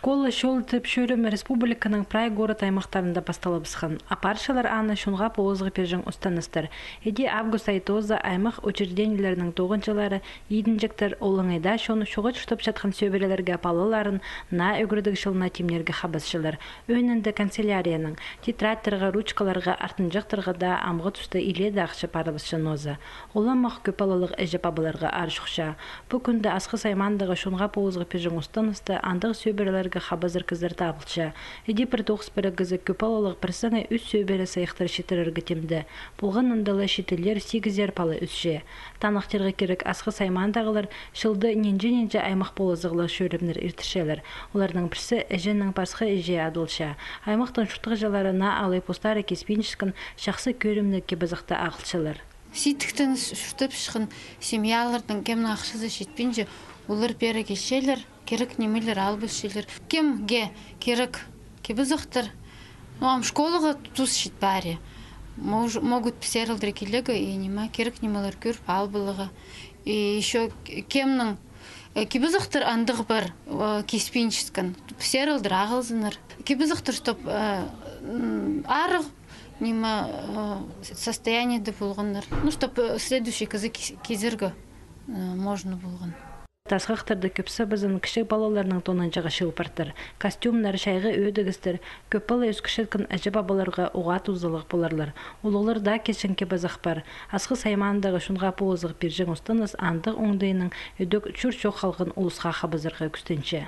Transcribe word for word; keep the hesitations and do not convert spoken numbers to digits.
Кола чол тіп чӧрім республиканың прай город-аймахтарында пасталыбысхан. Апарчалар аны чонға полызығ пирҷең устаныстар. Іди август ай тооза аймах учреждениелерінің тоғынҷылары, идінҷектер, олаңай даа чон чоғыл чуртап чатхан сӧбірелерге палаларын наа ӱгредіг чылына тимнирге хабасчалар. Ӧӧнінде канцелярияның, тетрадьтарға, ручкаларға, артынҷахтарға даа амғы туста илееде ахча парыбысча нооза. Уламах кӧп палалығ іҷе-пабаларға аар чухча. Пу кӱнде Асхыс аймаандағы чонға полызығ пирҷең устанысты андағ сӧбірелерге хабазар кізілер табылча. Іди пір тоғыс пірігізі кӧп палалығ пір саңай ӱс сӧбіре сайыхтар читірерге тимде. Полған анда ла читірлер сигізер пала ӧсче. Таныхтирға кирек, Асхыс аймаандағылар чылда нинҷе-нинҷе аймах полызығлығ чӧрімнер иртірчелер. Оларның пірсі Іҷенің пасха іҷе адалча. Аймахтың чуртағҷылары наа алай постары киспинчеткен чахсы кӧрімніг кип-азахты ағылчалар. Сидіктең чуртапчатхан семьяларның, кемнің ахчазы читпинче, олар пеер килчелер, кирек нимелер алыбысчалар. Кемге кирек кип-азахтар, ну, ам школаға тус чит пари. Мож-, могут піссерілдір килерге и ниме, кирек нимелер кӧріп алыбыларға. И ещё кемнің, э, кип-азахтар андағ пар, э, киспинчеткен, піссерілдір ағылзыннар. Кип-азахтар, чтоб, э, м, арығ, ниме, э, состояниеде полғаннар. Ну, чтоб, э, следующий кізі кис-, кизерге, э, можно полған. Тасхахтарда кӧп сабазын кічіг палаларның тонанҷағы чыыл партыр. Костюмнар, чайғы ӧдігістер, кӧп пала ӧскірчеткен іҷе-пабаларға уғаа тузалығ поларлар. Улуғларда кечең кип-азах пар. Асхыс аймаандағы чонға полызығ пирҷең устаныс андағ оңдайның ідӧк чур чох халған улусха хабазарға кӱстенче.